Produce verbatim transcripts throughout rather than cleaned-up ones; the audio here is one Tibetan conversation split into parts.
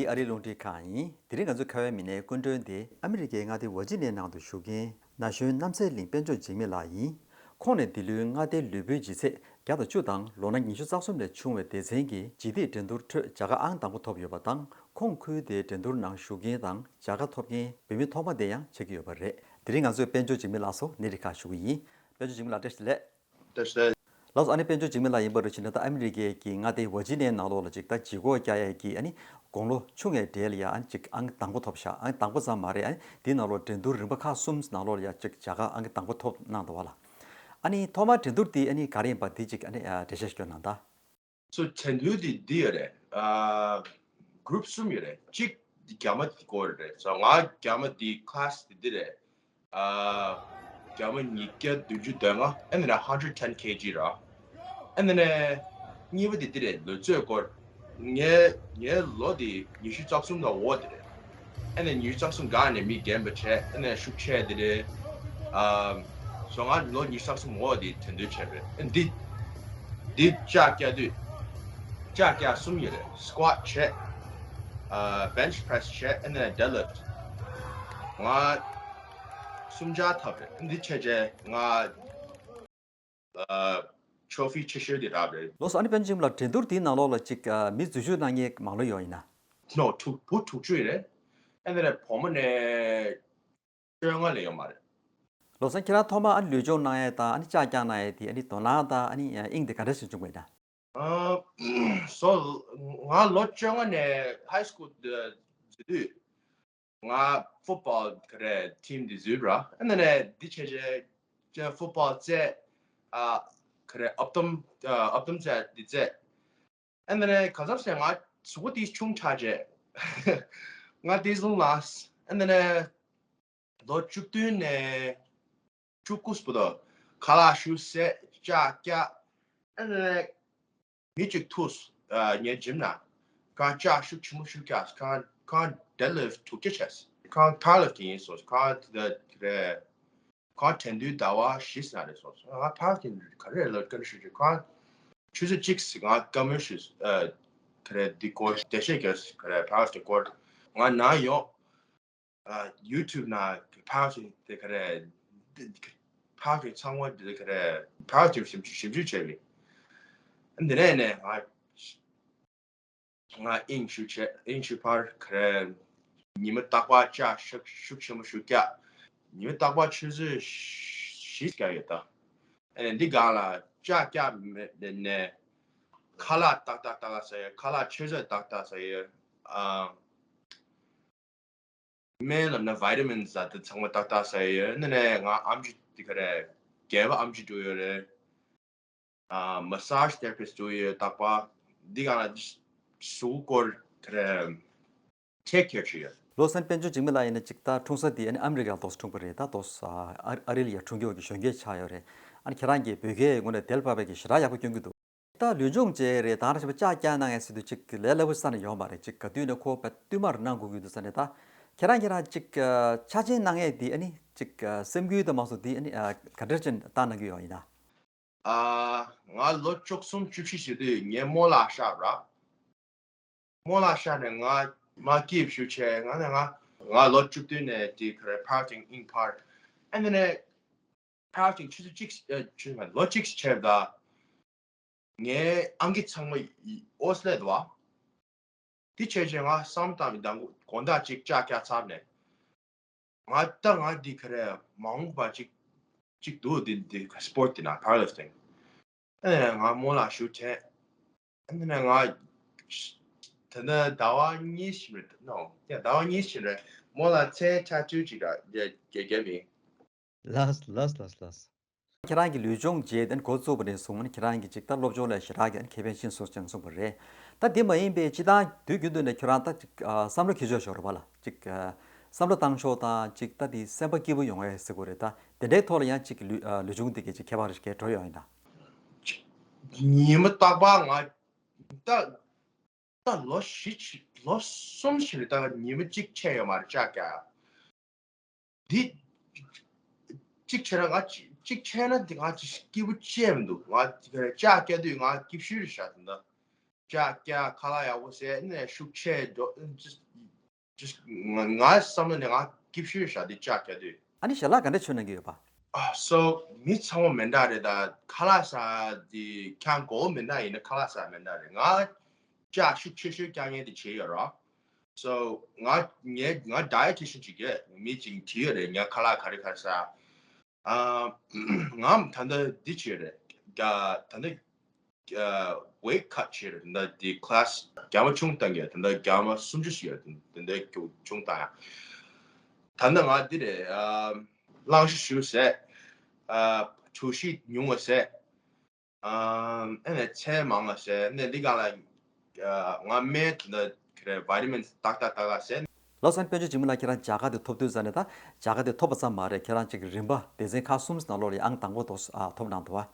ཨ་རིའི་རླུང་འཕྲིན་ཁང་ཡིན། དེ་རིང་ང་ཚོའི་ཁ་བའི་མི་སྣའི་སྐུ་མགྲོན་དེ་ཨ་མི་རི་ཀའི་མངའ་སྡེ་ཝར་ཇི་ནི་ཡའི་ནང་དུ་བཞུགས་མཁན་ན་གཞོན་གནམ་སའི་གླིང་དཔལ་འབྱོར་འཇིགས་མེད་ལགས་ཡིན། ཁོང་ནས་འདི་ལོའི་མངའ་སྡེའི་ལུས་པོའི་ལྗིད་ཚད་བརྒྱ་དང་བཅུ་དང་ལོ་ན་ཉི་ཤུ་རྩ་གསུམ་ལས་ཆུང་བའི་སྡེ་ཚན་གྱི་ལྗིད་ཐིག་འགྲན་བསྡུར་ཁྲོད་བྱ་དགའ་ཨང་དང་པོ་ཐོབ་ཡོད་པ་དང་། ཁོང་ཁུལ་དེའི་འགྲན་བསྡུར་ནང་ཞུགས་མཁན་དང་བྱ་དགའ་ཐོབ་མཁན་བུད་མེད་ཐོག་མ་དེ་ཡང་ཆགས་ཀྱི་ཡོད་པ་རེད། དེ་རིང་ང་ཚོས་དཔལ་འབྱོར་འཇིགས་མེད་ལགས་སུ་གནས་འདྲི་ཁག་ཞུ་གི་ཡིན། དཔལ་འབྱོར་འཇིགས་མེད་ལགས་བཀྲ་ཤིས་བདེ་ལེགས། བཀྲ་ཤིས་བདེ་ལེགས། ལགས་སོ། ཨ་ནི་དཔལ་འབྱོར་འཇིགས་མེད་ལགས་ཡིན་པ་རེད་ཅེ་ན། ད་ཨ་མི་རི་ཀའི་གི་མངའ་སྡེ་ཝར་ཇི་ནི་ཡའི་ནང་ལོགས་ལ་ཅིག་ད་ལྗིད་ཁོག་བཀྱག་ཡས་ཀྱི་ཨ་ནི་དགུང་ལོ་ཆུང་བའི་གྲས་ལ་ཡ་ཨ་ནི་ཅིག་ཨང་དང་པོ་ཐོབ་ཤག་ཨང་དང་པོ་ཙམ་མ་རེད། ཨ་ནི་དེའི་ནང་ལོགས་འགྲན་བསྡུར་རིམ་པ་ཁག་གསུམ་ནང་ལོགས་ལ་ཡ་ཅིག་བྱ་དགའ་ཨང་དང་པོ་ཐོབ་གནང་འདུག་བ་ལ། ཨ་ནི་ཐོག་མར་འགྲན་བསྡུར་དེ་ཨ་ནི་ག་རེ་ཡིན་པ་དེ་ཅིག་ཨ་ནི་ཨ་འགྲེལ་བཤད་ཞིག་སྐྱོན་གནང་དང་། སོ་འགྲན་བསྡུར་དེ་འདི་ཡོད་རེད། ཨ་གུ་རུབ་གསུམ་ཡོད་རེད། གཅིག་དེ་རྒྱ་མ་དེ་སྐོར་རེད། སོ་ང་རྒྱ་མ་དེ་ཁ་ལ་སི་དེ་འདི་རེད། ཨ་རྒྱ་མ་ཉིས་བརྒྱ་བདུན་ཅུ་དོན་ལྔ། ཨ་ནི་ན་hundred ten kg ར། ཨ་ནི་ན་གཉིས་པ་དེ་འདི་རེད། ལོ་ཚོད་སྐོར། ངའི་ངའི་ལོ་དེ་ཉི་ཤུ་རྩ་གསུམ་དང་འོག་དེ་རེད། ཨ་ནི་ཉི་ཤུ་རྩ་གསུམ་སྒང་ནས་མི་རྒན་པ་བྱས། ཨ་ནི་ཤུགས་ཆེ་དེ་རེད། ཨ་སོ་ང་ལོ་ཉི་ཤུ་རྩ་གསུམ་འོག་དེ་འགྲན་བསྡུར་བྱས་པ་རེད། ཨ་འདི་འདི་ལྕགས་བཀྱག་དུས་ལྕགས་བཀྱག་གསུམ་ཡོད་རེད། སི་ཀོ་ཊི་བྱས། ཨ་bench press བྱས། ཨ་ནི་deadlift ང་གསུམ་ཆར་ཐོབ་རེད། ཨ་འདི་བྱས་རྗེས་ང་ཨ་ཊོ་ཕི་ཆེ་ཤོས་དེ་རག་རེད། ལགས་སོ། ཨ་ནི་དཔལ་འབྱོར་འཇིགས་མེད་ལགས་འགྲན་བསྡུར་དེའི་ནང་ལོགས་ལ་ཅིག་ཨ་མི་འཛུལ་ཞུགས་གནང་མཁན་མང་ལོས་ཡོད་ཡིན་ན། ནོ་དྲུག་བུ་དྲུག་ཅུ་ཡིན་རེད། ཨ་ནི་ནས་བུ་མོ་ནས་བཅོ་ལྔ་ལས་ཡོད་མ་རེད། ལགས་སོ། ཁྱེད་རང་ཐོག་མར་ཨ་ནི་ལུས་སྦྱོང་གནང་ཡས་དང་ཨ་ནི་ལྕགས་བཀྱག་གནང་ཡས་དེ་ཨ་ནི་དོ་སྣང་དང་ཨ་ནི་དབྱིངས་དེ་ག་འདྲ་ཞིག་བྱུང་བ་ཡིན་ན། ཨ་སོ་ང་ལོ་བཅོ་ལྔ་ནས་ཧའི་སི་ཀུལ་འཛུལ་དུས། ང་ཕུཊ་བྷོལ་ག་རེ་ཊིམ་འདི་འཛུལ་ར། ཨ་ནི་ནས་འདི་བྱས་རྗེས་ཕུཊ་བྷོལ་རྩེད། ཨ་ག་རེ་ཨབ་དམ་ཨ་ཨབ་དམ་རྩེད་འདི་རྩེད། ཨ་ནི་ནས་ག་ཙམ་ཟེར་ང་གཟུགས་པོ་འདི་ཆུང་དྲགས་རྗེས་ང་འདི་བཟུང་ལ། ཨ་ནི་ནས་ལོ་བཅུ་བདུན་ནས་བཅུ་དགུ་བར་དུ་ཁ་ལག་ཞུ་ཟས་ལྕགས་བཀྱག་ཨ་ནི་ནས་མི་གཅིག་ཐུག་ཨ་ངའི་ཇིམ་ནང་། ཁོང་ལྕགས་ཤུགས་ཆེན་པོ་ཤུགས་རྒྱག་ཁོང་ཁོང་deadlift དྲུག་བརྒྱ་བྱས། ཁོང་powerlifting ཡིན་སོང་། ཁོང་དེ་རེད། ཁོང་འགྲན་བསྡུར་ཟླ་བ་བཞི་ཙམ་རེད་སོང་། ང་powerlifting ག་རེ་ལབ་ག་རེ་ཞུ་རྒྱུ། ཁོང་ཆུ་ཚོད་གཅིག་ང་བཀའ་མོལ་ཞུས། ཨ་ག་རེ་འདི་སྐོར་འགྲེལ་བཤད་རྒྱག་ག་རེ་powerlifting སྐོར་ང་ནང་ཡོང་། ཨ་ཡུ་ཊུབ་ནང་powerlifting དེ་ག་རེ་powerlifting ཚང་མ་དེ་ག་རེ་powerlifting ཞིབ་འཇུག་ཞིབ་འཇུག་བྱས་པས། འདི་ནས་ནས་ང་ང་དབྱིངས་ཞུགས་བྱས། དབྱིངས་ཞུགས་ཕར་ག་རེ་ཉི་མ་རྟག་པར་ལྕགས་ཤུགས་ཤུགས་ཆེན་པོ་ཞུགས་རྒྱག་ཉི་མ་རྟག་པར་ཆུ་ཚོད་བཞི་རྒྱག་ཡོད་ད། ཨ་ནི་འདི་སྒང་ལ་ལྕགས་རྒྱག་མེད་ནས་ཁ་ལག་ཏག་ཏག་ཏག་ཏག་ཟ་ཡོད། ཁ་ལག་མཆོད་རྫས་ཏག་ཏག་ཟ་ཡོད། ཨ་སྨན་ལབ་ན་vitamins ཟ་དེ་ཚང་མ་ཏག་ཏག་ཟ་ཡོད། ཨ་ནི་ནས་ང་ཨམ་ཆི་དེ་ག་རེ་རྒྱལ་བ་ཨམ་ཆི་འགྲོ་ཡོད་རེད། ཨ་massage therapist འགྲོ་ཡོད། རྟག་པར་འདི་སྒང་ལ་གཟུགས་སྐོར་ག་རེ་take care བྱེད་ཡོད། ལགས་སོ། དཔལ་འབྱོར་འཇིགས་མེད་ལགས་ཡིན་ན་ཅིག་ད་འཁྲུངས་ས་དེ་ཨ་ནི་ཨ་མི་རི་ཀ་ལ་འདུག་སེ་འཁྲུངས་པ་རེད། ད་འདུག་སེ་ཨ་ཨ་རི་ལ་ཡ་འཁྲུངས་རྒྱུ་གི་གཞོན་སྐྱེས་ཆགས་ཡོད་རེད། ཨ་ནི་ཁྱེད་རང་གིས་བོད་སྐད་ངོས་ནས་དལ་བ་བའི་གི་ཞེ་དྲག་ཡག་པོ་སྐྱོན་གྱི་འདུག་ད་ལུས་སྦྱོང་བྱས་རེད། ད་རང་ཞིག་པ་ལྕགས་བཀྱག་གནང་ཡས་ཟེར་དུས་ཅིག་ལས་སླ་པོ་ས་ནས་ཡོད་མ་རེད། ཅིག་ག་དུས་ནས་ཁོ་པ་བསྟུད་མར་གནང་དགོས་ཀྱི་འདུག་ས་ནས། ད་ཁྱེད་རང་ཁྱེད་རང་ཅིག་ཆ་ཆེན་གནང་ཡས་དེ་ཨ་ནི་ཅིག་སེམས་འགུལ་དུ་མ་སོང་དེ་ཨ་ནི་ག་འདྲ་ཅན་བཏང་གནང་གི་ཡོད་ཡིན་ན། ཨ་ང་ལོ་བཅུ་གསུམ་བཅུ་བཞི་བྱེད་དུས་ངའི་རྨོ་ལགས་ཤར་ར། རྨོ་ལགས་ཤར་ནས་ང་མ་སྐྱིད་ཞུ་བྱས། ང་ནས་ང་ང་ལོ་བཅུ་བདུན་ནས་དེ་ག་རེ་powerlifting ཨིན་ཕར། ཨ་ནི་ནས་powerlifting ཆུ་ཚོད་གཅིག་ཨ་ཆུ་ཚོད་ལོ་གཅིག་བྱས་པ་ད་ངའི་ཨང་ཀི་ཚང་མ་ཨོ་སླེབས་འདུག་བ། དེ་བྱས་རྗེས་ང་བསམ་བཏང་མི་དང་དགོང་དག་ཅིག་ལྕགས་རྒྱག་ཚར་ནས། ང་ད་ང་འདི་ག་རེ་མ་འོངས་པ་ཅིག་ཅིག་འདུག་འདི་འདི་སི་པོར་ཊི་འདི་ན་powerlifting ཨེ་ང་རྨོ་ལགས་ཞུ་བྱས། ཨ་ནི་ང་ད་ལྟ་ཟླ་བ་གཉིས་ཕྱིན་རེད། ནོ་ཡ་ཟླ་བ་གཉིས་ཕྱིན་རེད། རྨོ་ལགས་མཚན་ཐ་ཊུ་ཅིག་ར་རྒྱ་རྒྱ་རྒྱབ་ཡིན། ལགས་ལགས་ལགས་ལགས། ཁྱེད་རང་གི་ལུས་སྦྱོང་བྱས་ཏེ་འགོ་བཙུགས་པ་ནས་བཟུང་ཁྱེད་རང་གི་ཅིག་ད་སློབ་སྦྱོང་ལ་ཞེ་དྲག་གི་ཁེ་ཕན་ཕྱིན་སོང་ཅེས་གསུངས་པ་རེད། ད་དེ་མ་ཡིན་པའི་སྤྱིར་བཏང་དུས་རྒྱུན་དུ་ནས་ཁྱོད་རང་ད་ཅིག་བསམ་བློ་འཁྱེར་ཕྱོགས་ཤོར་བ་ལ་ཅིག་བསམ་བློ་བཏང་ཕྱོགས་དང་ཅིག་ད་དེ་སེམས་པ་སྐྱིད་པོ་ཡོང་ཡ་ཟེར་དགོས་རེད། ད་དེ་འདྲའི་ཐོག་ལ་ཡང་ཅིག་ལུས་ལུས་སྦྱོང་དེ་གའི་ཅིག་ཁྱད་པར་རེ་ཞིག་འགྲོ་ཡོང་ཡིན་ད། ཉི་མ་རྟག་པར་ང་ད་ད་ལོ་བཞི་ཕྱིན་ལོ་གསུམ་ཕྱིན་ད་ཉི་མ་གཅིག་ཆད་ཡོད་མ་རེད་ལྕགས་རྒྱག་འདི་གཅིག་བྱས་ན་ང་གཅིག་གཅིག་བྱས་ན་འདི་ང་གཅིག་སྐྱིད་པོ་ཅི་ཡང་མི་འདུག་ང་ལྕགས་རྒྱག་དུས་ང་སྐྱིད་ཤོས་རེད་ཤག་ད་ལྟ་ ལྕགས་རྒྱག་ཁ་ལག་ཡག་པོ་ཟས་ནས་ཤུགས་ཆེ་འགྲོ། just just ང་ང་བསམ་བློ་ནས་ང་སྐྱིད་ཤོས་ཤ་དེ་ལྕགས་རྒྱག་དུས། ཨ་ནི་ཞལ་ལག་ག་འདྲ་མཆོད་གནང་གི་ཡོད་པ། ཨ་so མི་ཚང་མ་མི་འདྲ་རེད། ད་ཁ་ལག་ཟ་དེ་ཁྱང་གོ་མི་འདྲ་ཡིན་ན་ཁ་ལག་ཟ་མི་འདྲ་རེད། ང་ལྕགས་ཤུགས་ཆེ་ཤོས་རྒྱག་མཁན་དེ་བྱས་ཡོད་ར། so ང་ངས་ང་dietitian་ཅིག་གིས་མི་ཅིག་དྲིས་ཡོད་རེད། ང་ཁ་ལག་ག་རེ་ག་རེ་ཟ། ཨ། ང་ད་ལྟ་འདི་བྱས་རེད། ད་ལྟ་weight cut་བྱས་རེད། ད་ལྟ་འདི་class་རྒྱ་མ་ཆུང་བཏང་གི། ད་ལྟ་རྒྱ་མ་སུམ་ཅུ་ཞིག་ཡོད། ད་ལྟ་ཆུང་བཏང་ཡ། ད་ལྟ་ང་འདི་རེད། ཨ། གླང་ཤུ་ཤུ་ཟས། ཨ། གྲོ་ཞིབ་ཉུང་བ་ཟས། ཨ་ནི་ཚལ་མང་ང་ཟས། ཨ་ནི་འདི་ག་ལ་ང་སྨན་འདི་ག་རེ་vitamins་ཏག་ཏག་ཏག་ཏག་ཟས། ལགས་སོ། ཨ་ནི་དཔལ་འབྱོར་འཇིགས་མེད་ལགས། ཁྱེད་རང་རྒྱ་གར་དེ་ཐོབ་དུས་ཙ་ནས་ད་རྒྱ་གར་དེ་ཐོབ་པ་ཙམ་མ་རེད། ཁྱེད་རང་ཅིག་རིམ་པ་སྡེ་ཚན་ཁག་གསུམ་ནང་ལོགས་ལ་ཨང་དང་པོ་ཐོབ་ཨ་ཐོབ་གནང་འདུག་བ།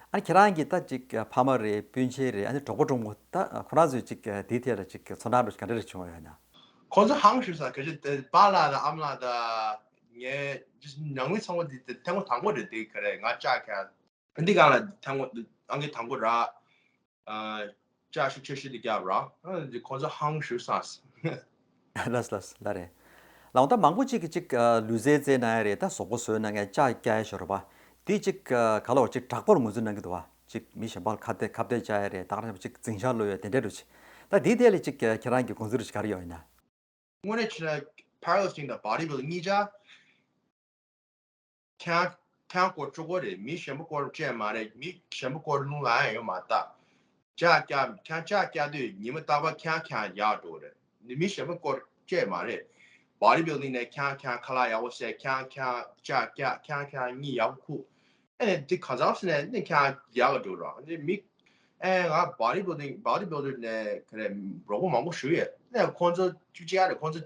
ཨ་ནི་ཁྱེད་རང་གི་ད་ཅིག་ཕ་མ་རེད། སྤུན་མཆེད་རེད། ཨ་ནི་གྲོགས་པོ་གྲོགས་མོ་ད་ཁོ་རང་ཚོས་ཅིག་དེའི་ཐད་ལ་ཅིག་ཚོར་སྣང་འདྲ་ག་འདྲ་རེ་བྱུང་བ་ཡོད་ན། ཁོང་ཚོ་ཧང་ཞུ་ས་ག་ཅི་དེ་པཱ་ལགས་དང་ཨ་མ་ལགས་དང་ངའི་ནང་མི་ཚང་མ་དེ་དེ་ཐེངས་མ་དང་པོ་རེད། དེ་ག་རེ་ང་ལྕགས་ཁ་འདི་གང་ལ་དང་པོ་ཨང་ཀི་དང་པོ་ར། ཨ། ལྕགས་ཤུགས་ཆེ་ཤོས་དེ་རྒྱབ་ར། ཨ་འདི་ཁོང་ཚོ་ཧང་ཞུ་སངས། ལགས་ལགས་ལགས་རེད། ལགས་འོང་ད་མང་པོ་ཅིག་གིས་ཅིག་ལུས་རྩལ་རྩེད་གནང་ཡ་རེད། ད་གཟུགས་པོ་བཟོས་གནང་ཡ་ལྕགས་རྒྱག་ཡ་ཞོར་བ། དེ་ཅིག་ག་ལ་བར་ཅིག་དྲག་པོར་ངོས་འཛིན་གནང་གི་འདུག་བ། ཅིག་མི་གཞན་པ་ལ་ཁ་གཏད་ཁ་གཏད་བཅག་ཡ་རེད། ད་ག་རང་ཅིག་འཛིང་ཆགས་ལོས་ཡོད་དེ་འདྲ་འདྲ་ཅིག་ད་དེའི་ཐད་ལ་ཅིག་ཁྱེད་རང་གི་དགོངས་ཚུལ་ཅིག་ག་རེ་ཡོད་ཡིན་ན། དངོས་གནས་བྱས་ན་powerlifting་དང་bodybuilding་གཉིས་ཆ། ཁྱང་ཁྱང་སྐོར་གཅིག་པོ་རེད། མི་གཞན་པ་སྐོར་བཅས་མ་རེད། མི་གཞན་པ་སྐོར་རླུང་ལངས་ཡ་ཡོད་མ་རེད། ད་ལྕགས་རྒྱག་ཁྱང་ལྕགས་རྒྱག་དུས་ཉི་མ་རྟག་པར་ཁྱང་ཁྱང་ཡག་འགྲོ་རེད། མི་གཞན་པ་སྐོར་བཅས་མ་རེད། bodybuilding་ནས་ཁྱང་ཁྱང་ཁ་ལག་ཡག་པོ་བཟས། ཁྱང་ཁྱང་ལྕགས་རྒྱག་ཁྱང་ཁྱང་གཉིད་ཡག་པོ་ཁུག་ཨེ་ནས་འདི་གང་ཟག་ཟེར་ནས་ནི་ཁྱང་ཡག་ག་འགྲོ་ར། འདི་མི་ཨེ་ང་bodybuilding bodybuilder་ནས་ག་རེ་རོགས་པ་མང་པོ་ཞུ་ཡོད། ནས་ཁོང་ཚོ་ཅིག་ཅིག་ཡ་རེད། ཁོང་ཚོ་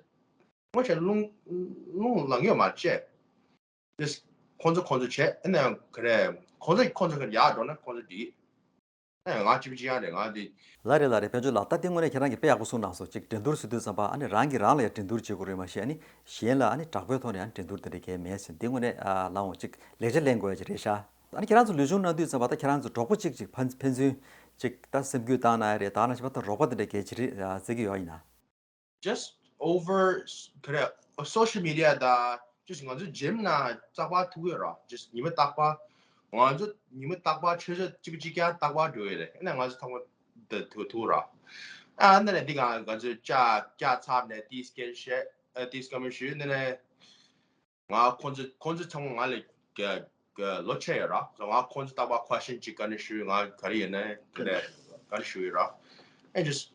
ངོ་ཤེས་རླུང་རླུང་ལངས་ཡོད་མ་བྱས། this ཁོང་ཚོ་ཁོང་ཚོ་བྱས། ཨ་ནི་ག་རེ་ཁོང་ཚོ་ཁོང་ཚོ་ག་རེ་ཡག་འགྲོ་ན་ཁོང་ཚོ་འགྲིག་ཨ་ང་གཅིག་པུ་གཅིག་ཡང་རེད། ང་འདི། ལགས་རེད་ལགས་རེད། དཔལ་འབྱོར་ལགས། ད་དེ་དངོས་གནས་ཁྱེད་རང་གིས་དཔེ་ཡག་པོ་གསུངས་གནང་སོང་། ཅིག་འགྲན་བསྡུར་ཟེར་དུས་ཙམ་པ་ཨ་ནི་རང་གིས་རང་ལ་ཡང་འགྲན་བསྡུར་བྱེད་དགོས་རེད་མ་གཞི། ཨ་ནི་གཞན་ལ་ཨ་ནི་དྲག་པོའི་ཐོག་ནས་ཨ་ནི་འགྲན་བསྡུར་དེ་འདྲ་གང་ཡང་མེད་ཟེར། འདི་དངོས་གནས་ཨ་ལགས་འོང་ཅིག་ལེགས་ཆ་ལེན་དགོས་ཡ་ཅིག་རེད་ཤག་ཨ་ནི་ཁྱེད་རང་ཚོ་ལུས་སྦྱོང་གནང་དུས་ཙམ་པ་ད་ཁྱེད་རང་ཚོ་གྲོགས་པོ་གཅིག་ཅིག་ཕན་ཕན་ཚུན་ཅིག་ད་སེམས་འགུལ་བཏང་གནང་ཡ་རེད། ད་ནང་བཞིན་པ་ད་རོགས་པ་དེ་འདྲ་གང་ཡང་བྱེད་རེད་ཨ་བརྩི་གི་ཡོད་ཡིན་ན། just over ག་རེ་social media་དང་just ང་ཚོ་gym་ནང་རྩག་པ་ཐུག་ཡོད་ར། just ཉི་མ་རྟག་པར་ང་ཚོ་ཉི་མ་རྟག་པར་ཆུ་ཚོད་གཅིག་པ་གཅིག་རྐྱང་རྟག་པར་འགྲོ་ཡོད་རེད། ཨ་ནི་ང་ཚོ་ཐོག་མ་ད་ཐུག་ཐུག་ར། ཨ་ནི་ནས་འདི་ག་ང་ཚོ་ལྕགས་ལྕགས་ཚབ་ནས་དེའི་སྐད་བཤད་ཨ་དེའི་སྐད་མི་ཞུས་ནི་ནས། ང་ཁོང་ཚོ་ཁོང་ཚོ་ཚང་མ་ང་ལས་ཀྱི་ཀྱི་ལོ་ཆེ་ཡོད་ར། so ང་ཁོང་ཚོ་རྟག་པར་question་གཅིག་ག་ནས་ཞུས། ང་ག་རེ་ཡིན་ནའི་དེ་ནས་ག་རེ་ཞུ་ཡོད་ར། and just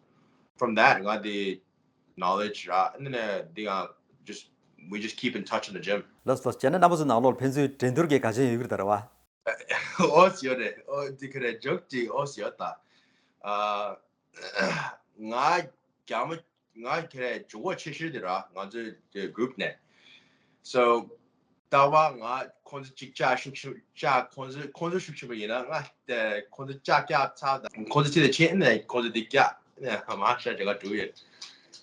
from that ང་དེ་knowledge་ར། and then uh, they uh, just we just keep in touch in the gym. ལགས་ལགས། བྱས་ན་རྣམ་པ་ཚོ་ནང་ལོགས་ཕན་ཚུན་འགྲན་བསྡུར་གྱི་དགའ་ཆེན་ཡོད་ཀྱི་རེད་ད་ར་བ། ཨོ་ཡོད་རེད། ཨོ་དེ་ག་རེ་joke་དེ་ཨོ་ཡོད་ད། ཨ། ང་རྒྱ་མ་ང་ཁྱེད་རའི་ཇོ་བོ་ཆེ་ཤོས་དེ་ར། ང་ཚོའི་དེ་group་ནས། so ད་བ་ང་ཁོང་ཚོ་གཅིག་ལྕགས་ཤུགས་ཆེ་ལྕགས་ཁོང་ཚོ་ཁོང་ཚོ་ཤུགས་ཆེན་པོ་ཡིན་ན་ང་དེ་ཁོང་ཚོ་ལྕགས་རྒྱག་ཚར་དང་ཁོང་ཚོ་དེ་ལ་ཕྱིན་ནས་ཁོང་ཚོ་དེ་རྒྱག་ནས་མ་ཤ་ཇ་ག་འགྲོ་ཡོད།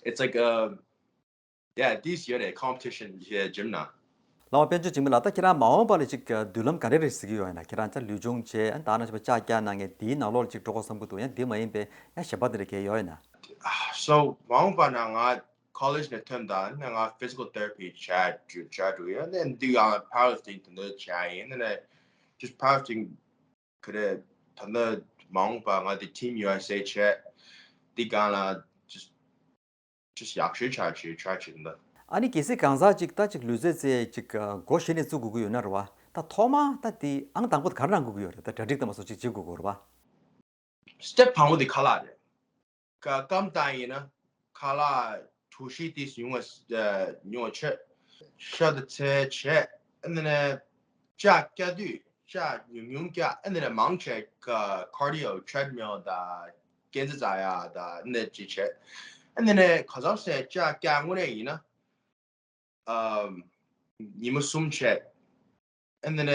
it's like a yeah this year a competition here gym ནང་། ལགས་འོང་དཔལ་འབྱོར་འཇིགས་མེད་ལགས། ད་ཁྱེད་རང་མ་འོངས་པ་ལ་ཅིག་མདུན་ལམ་ག་འདྲ་རེ་གཟིགས་ཀྱི་ཡོད་ཡིན་ན། ཁྱེད་རང་ཅག་ལུས་སྦྱོང་བྱས་ཨ་ད་ནང་བཞིན་པ་ལྕགས་རྒྱག་གནང་མཁན་དེའི་ནང་ལོགས་ལ་ཅིག་འགྲོ་དགོས་བསམ་གྱི་འདུག་ཡང་དེ་མ་ཡིན་པའི་ཡང་གཞན་པ་དེ་འདྲ་གང་ཡང་ཡོད་ཡིན་ན། so མ་འོངས་པ་ན་ང་college་ནས་ཐོན་དང་ནས་ང་physical therapy་བྱས་བྱས་འགྲོ་ཡོད། ནས་འདི་ཡང་powerlifting་དེ་འདྲ་བྱས་ཡིན་ནས་just powerlifting་ག་རེ་ད་ནི་མ་འོངས་པ་ང་དེ་Team U S A་བྱས་འདི་གང་ལ་just just ཡག་ཤོས་ཆགས་ཆེ་ཆགས་ཆེ་འདི། ཨ་ནི་གལ་སྲིད་གང་ཟག་ཅིག་ད་ཅིག་ལུས་རྩལ་རྩེད་ཅིག་སྒོ་གཞི་ནས་བཙུགས་དགོས་ཀྱི་ཡོད་ན་རེད་བ། ད་ཐོག་མ་ད་དེ་ཨང་དང་པོ་དེ་ག་རེ་གནང་དགོས་ཀྱི་ཡོད་རེད། ད་གྲ་སྒྲིག་དང་མ་སོགས་ཅིག་བྱེད་དགོས་ཀྱི་རེད་བ། step་དང་པོ་དེ་ཁ་ལག་རེད། ཀ་སྐམ་བཏང་ཡིན་ན་ཁ་ལག་གྲོ་ཞིབ་དེ་ཉུང་བ་ཉུང་བ་ཆེ། ཤ་དང་ཚལ་བྱས་ཨ་ནི་ནས་ལྕགས་རྒྱག་དུས་ལྕགས་ཉུང་ཉུང་རྒྱག་ཨ་ནི་ནས་མང་ཆེ་ཀ་cardio treadmill་དང་། སྐེ་འཛེག་རྒྱག་ཡ་དང་ནས་ཅི་བྱས། ཨ་ནི་ནས་གང་འཚམ་ཟེར་ལྕགས་རྒྱག་དངོས་གནས་ཡིན་ན། ཨམ། ཉི་མ་གསུམ་བྱས། ཨ་ནི་ནས་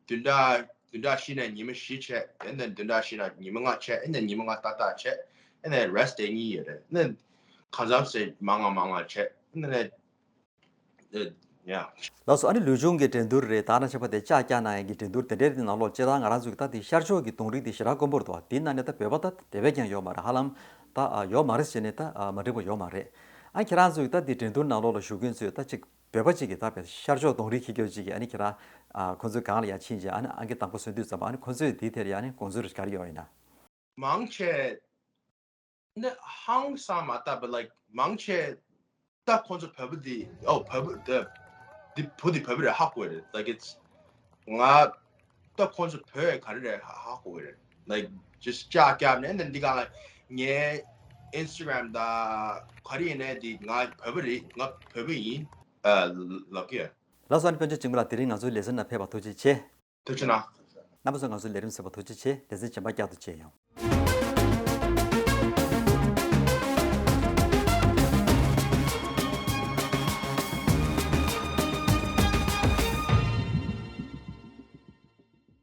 བདུན་ཕྲག་བདུན་ཕྲག་བཞི་ནས་ཉི་མ་བཞི་བྱས། ཨ་ནི་བདུན་ཕྲག་བཞི་ནས་ཉི་མ་ལྔ་བྱས། ཨ་ནི་ཉི་མ་ལྔ་ཏག་ཏག་བྱས། ཨ་ནི་rest day་གཉིས་ཡོད་རེད། ཨ་ནི་གང་འཚམ་ཟེར་མང་ང་མང་ང་བྱས། ཨ་ནི་ནས་ཨ། Yeah. ལགས་སོ། ཨ་ནི་ལུས་སྦྱོང་གི་འགྲན་བསྡུར་རེད། ད་ནང་ཆེན་པ་དེ་ལྕགས་བཀྱག་གནང་ཡག་གི་འགྲན་བསྡུར་དེ་འདྲའི་ནང་ལོགས་སྤྱིར་བཏང་ང་རང་ཚོ་གི་ད་དེ་ཤར་ཕྱོགས་ཀྱི་གདོང་རིས་དེ་ཞེ་དྲག་དཀོན་པོ་རེད་འདུག་དེའི་ནང་ནས་ད་བོད་པ་ད་དེ་བས་ཀྱང་ཡོད་མ་རེད། ཧ་ལམ་ད་ཡོད་མ་རེད་ཟེར་ནས་ད་མ་འགྲིག་པ་ཡོད་མ་རེད། ཨ་ཁྱེད་རང་ཚོ་གི་ད་དེ་འགྲན་བསྡུར་ནང་ལོགས་ལ་ཞུགས་མཁན་ཚོས་ད་ཅིག་བོད་པ་ཅིག་གིས་ད་བས་ཤར་ཕྱོགས་གདོང་རིས་འཁྱེར་རྒྱུ་ཅིག་གིས་ཨ་ནི་ཁྱེད་རང་ཁོང་ཚོའི་སྒང་ལ་ཡར་ཕྱིན་རྗེས་ཨ་ནི་ཨང་ཀི་དང་པོ་སོན་དུས་ཙམ་པ་ཨ་ནི་ཁོང་ཚོས་དེའི་ཐད་ལ་ཡང་ཨ་ནི་དགོངས་ཚུལ་ག་རེ་ཡོད་ཡིན་ན། མང་ཆེ་ནི་ཧང་སང་མ་ལྟ་བུ་like མང་ཆེ་ད་ཁོང་ཚོ་བོད་པ་འདི་ཨོ་བོད་པ་འདི་འདི་བུ་འདི་བོད་པ་རེད་ཧ་གོ་རེད། like it's ང་ད་ཁོང་ཚོ་བོད་ག་རེ་རེད་ཧ་ཧ་གོ་རེད། like just ཅག་ཀྱག་ནས་ནི་འདི་ག་ངའི་Instagram་ད་ག་རེ་ཡིན་ནའི་འདི་ང་བོད་པ་རེད། ང་བོད་པ་ཡིན་ཨ་ལབ་ཀྱི། ལགས་སོ། ཨ་ནི་དཔལ་འབྱོར་འཇིགས་མེད་ལགས་དེ་རིང་ང་ཚོའི་ལེ་ཚན་ནང་ཕེབས་པར་ཐུགས་རྗེ་ཆེ། ཐུགས་རྗེ་གནང་། རྣམ་པ་ཚོ་ང་ཚོའི་ལས་རིམ་གསན་པར་ཐུགས་རྗེ་ཆེ། ལེ་ཚན་རྗེས་མ་བསྐྱར་དུ་མཇལ་ཡོང་།